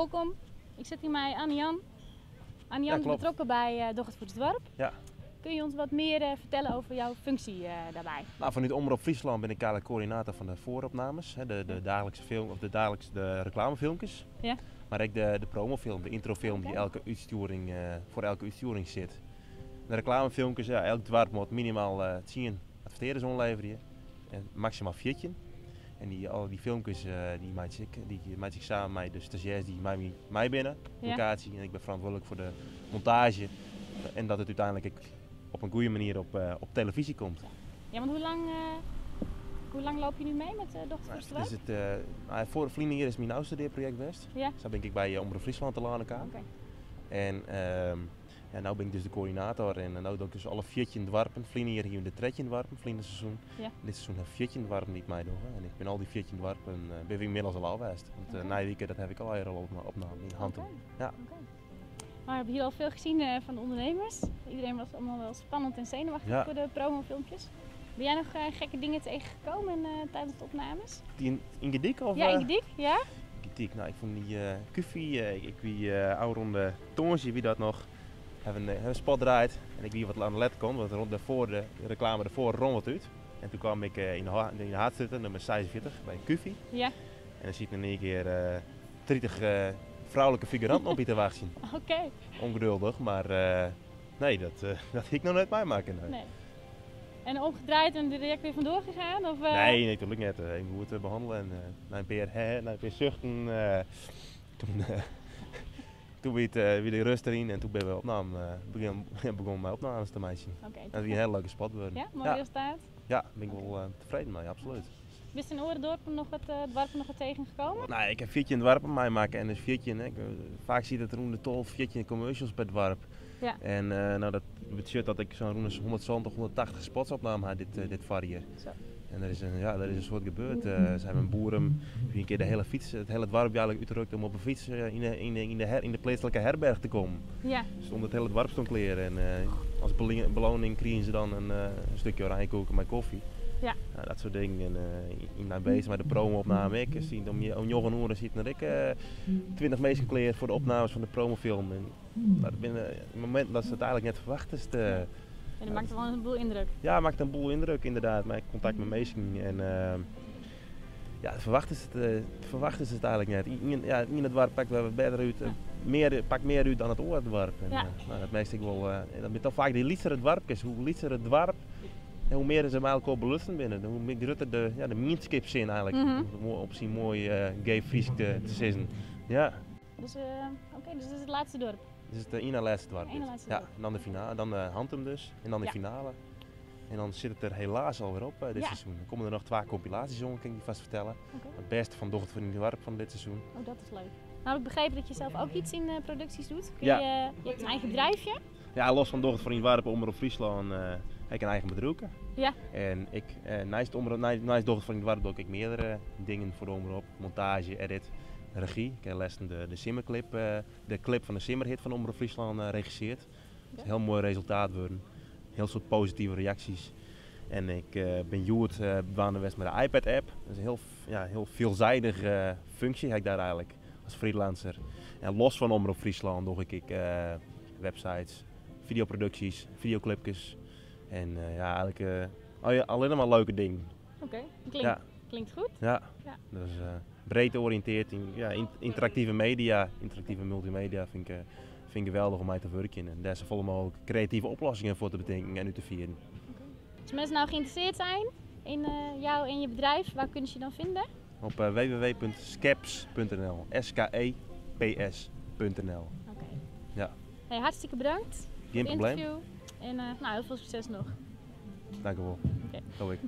Wolkom. Ik sit hjir mei Anne Jan. Anne Jan Ja, is klopt. betrokken bij Doch It Foar 't Doarp. Ja. Kun je ons wat meer vertellen over jouw functie daarbij? Nou, vanuit Omrop Fryslân bin ik eigenlijk koördinator fan de foaropnames, hè, de dagelijkse film, of de dagelijkse de reklamefilmkes. Mar ek de promofilm, de introfilm dy't foar elke útstjoering sit. De reklamefilmkes, ja, elk doarp moat minimaal 10 advertearders oanleverje en maksimaal 14. En al dy filmkes die meitsje ik, die meitsje ik samen mei de stazjêrs dy't mei my mei binne op lokaasje. En ik bin ferantwurdlik foar de montaazje en dat it úteinlik ek op in goede manier op televyzje komt. Ja, want hoe lang loop je nu mee met Doch It Foar 't Nou, Doarp? is it, nou, foar ferline jier is myn ôfstudearprojekt west. Sa bin ik by Omrop Fryslân telâne kaam. En ja, no bin ik dus de koördinator en no doch ik dus alle 14 doarpen. Ferline jier hiene we de 13 doarpen, ferline seizoen. Dit seizoen ha we 14 doarpen dy't meidogge. En ik bin al dy 14 doarpen bin we ynmiddels al ôf west. Want nije wike dat ha ik al opnaam yn Hantum. Ja. Maar we hebben hier al veel gezien van de ondernemers. Iedereen was allemaal wel spannend en zenuwachtig voor de promofilmpjes. Ben jij nog gekke dingen tegengekomen tijdens de opnames? Die in Garyp? Of, Ja, in Garyp, ja. Garyp, nou, ik fûn dy Kufi, ik wie ôfrûne tongersdei wie dat noch. Hawwe in spot draaid en ik wie wat oan de lette kant, want rûn dêrfoar, de reklame dêrfoar rûn wat út. En toen kwam ik yn de haadstrjitte, nûmer 46, by Kufi. En dan sieten in ien kear 30 froulike figuranten op je te wachtsjen. Ongeduldig, maar nee, dat hie ik noch net meimakke. Nee. Nee. En omgedraaid en direkt wer fandoar gegaan? Of? Nee, nee, natuerlik net. Even goed behannele en nei in pear, hè, nei in pear suchten, toen wie de rêst deryn en toen binne we opnaam, begûn mei opnames te meitsjen. Dat wie in hiele leuke spot wurden. Ja, moai resultaat? Ja, bin ik wol tefreden mei, absolút. Bist yn oare doarpen noch wat, doarpen noch wat tegengekomen? Nou, ik ha 14 doarpen meimakke en dus 14, hè, faak sit it rûn de 12, 14 commercials per doarp. En nou, dat betsjut dat ik sa'n rûn de 170, 180 spots opnaam ha dit foarjier. En der is in soad gebeurd. Se hawwe in boeren die in kear de hiele fyts, it hiele doarp eigentlik útrukt om op 'e fyts yn de pleatslike herberch te kommen. Dus om it hiele doarp stond klear en as beloning krigen se dan in stikje oranjekoeke mei kofje. Nou, dat soart dingen. En yn mijn bezig mei de promo-opname ek. Sien om 9 oere sieten der ek 20 minsken klear foar de opnames fan de promofilm. En, nou, dat binne mominten dat se it eigentlik net ferwachten. Dus, En dat makket wol in boel yndruk. Ja, makket in boel yndruk ynderdaad. Mei kontakt mei minsken en ja, ferwachten se it eigentlik net. Yn it doarp pakt wat better út. Mear, pakt mear út dan it oare doarp. En, nou, dat merk ik wol. En dat binne toch faak dy lytsere doarpkes. Hoe lytser it doarp, en hoe mear se mei elkoar belutsen binne, hoe mear grutter de mienskipssin eigentlik. Om op syn moai geef Frysk te sizzen. Ja. Dus oké, dus dit is it lêste doarp? Dit is it ien lêste doarp. Ien lêste Ja, doarp. en dan de finale, dan de Hantum dus. En dan de finale. En dan sit it der helaas alwer op dit seizoen. Der komme der noch 2 kompilaasjes oan, kin ik je fêst fertelle. It bêste fan Doch It Foar Dyn Doarp fan dit seizoen. Oh, dat is leuk. Nou, ik begreep dat je zelf ook iets in producties doet. Je hebt een eigen bedrijfje? Ja, los fan Doch It Foar Dyn Doarp, Omrop Fryslân, ha ik in eigen bedriuw. En ik, neist Omrop, neist Doch It Foar Dyn Doarp doch ik meardere dingen foar de Omrop. Montaazje, edit, regy. Ik ha lêsten de simmerclip, de clip fan de simmerhit fan Omrop Fryslân regissearre. Dat is in hiel moai resultaat wurden. Hiel soad positive reaksjes. En ik bin hjoed dwaande west mei de iPad-app. Dat is in hiel veelzijdige funksje, ha ik dêr eigentlik as freelancer. En los fan Omrop Fryslân doch ik ek websites, videoproduksjes, videoclipkes. En ja, eigentlik allinnich mar leuke dingen. Oké, klinkt goed. Dus breed oriïntearre yn, ja, ynteraktive media, ynteraktive multimedia fyn ik geweldich om mei te wurkjen. En dêr safolle mooglik kreative oplossingen foar te betinken en út te fieren. As minsken no geïnteressearre binne yn jou en je bedriuw, wêr kinne se je dan fine? Op w w w punt skeps punt n l. S K E P S punt N L. Hey, hartstikke bedankt Gjin foar it probleem. ynterview. En hiel folle sukses noch. Dankjewol. Hoop ik.